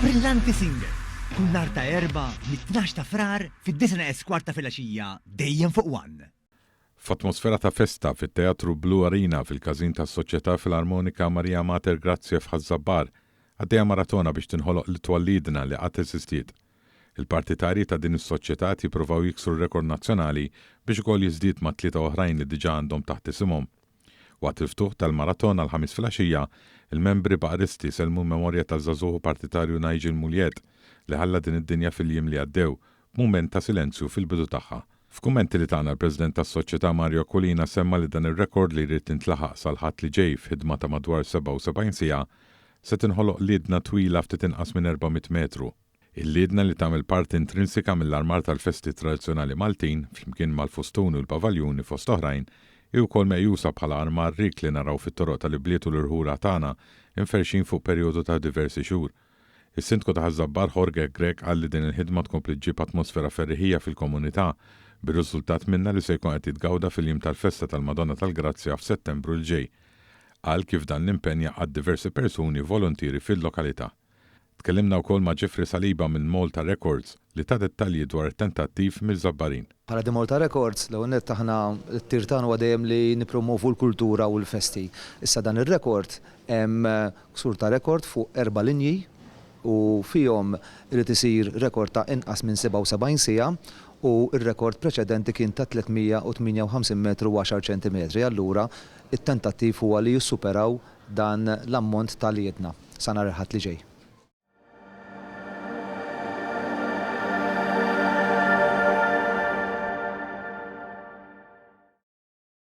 Brillanti Singer, kull nhar ta' Erbgħa mit-tnax ta' Frar fid-disgħa neqes kwart ta' filgħaxija dejjem fuq One. F'atmosfera ta' festa fit-Teatru Blue Arena fil-Każin tas-Soċjetà Filarmonika Maria Mater Grazie f'Ħaż-Żabbar, għaddejja maratona biex tinħoloq l-itwal liedna li qatt eżistiet. Il-partitarji ta' din is-soċjetà qed jippruvaw jiksru r-rekord nazzjonali biex ukoll jiżdied ma' tlieta oħrajn li diġà għandhom taħt isimhom. Waqt il-ftuħ tal-maratona l-Ħamis filgħaxija, il-membri baqaristi sellmu l-memorja taż-żagħżugħ u partitarju Nigel Muliet li ħalla din id-dinja fil-jiem li għaddew, b'mument ta' silenzju fil-bidu tagħha. F'kummenti li tana l-President tas-Soċjetà Mario Aquilina semma li dan ir-rekord li jrid jintlaħaq sal-Ħadd li ġej f'ħidma ta' madwar 77 siegħa, se tinħoloq liedna twila ftit inqas minn 400 metru. Il-liedna li tagħmel parti intrinsika mill-armar tal-festi tradizzjonali Maltin, flimkien mal-fustuni u l-pavaljuni fost oħrajn, hi wkoll meqjusa bħala armar rikk li naraw fit-toroq tal-ibliet u l-irħula tagħna, imferrxin fuq perjodu ta' diversi xhur. Is-Sindku ta' Ħaż-Żabbar Jorge Grech qal li din il-ħidma tkompli ġġib atmosfera ferriħija fil-komunità, bir-riżultat minnha li se jkun qed jitgawda fil-jiem tal-festa tal-Madonna tal-Grazzja f'Settembru l-ġej. Qal kif dan l-impenn jgħaqqad diversi persuni voluntieri fil-lokalità. Tkellimna wkoll ma' Jeffrey Saliba minn Malta Records li ta dettalji dwar it-tentattiv mill-Żabbarin. Bħala The Malta Records, l-ewwel nett aħna t-tir tagħna huwa dejjem li nippromwovu l-kultura u l-festi. Issa dan ir-rekord hemm ksur ta' rekord fuq erba' linji u fihom irid isir rekord ta' inqas minn 77 siegħa u r-rekord preċedenti kien ta' 358 metru u għaxar ċentimetri. Allura t-tentattiv huwa li jissuperaw dan l-ammont ta' liedna sa nhar il-Ħadd li ġej.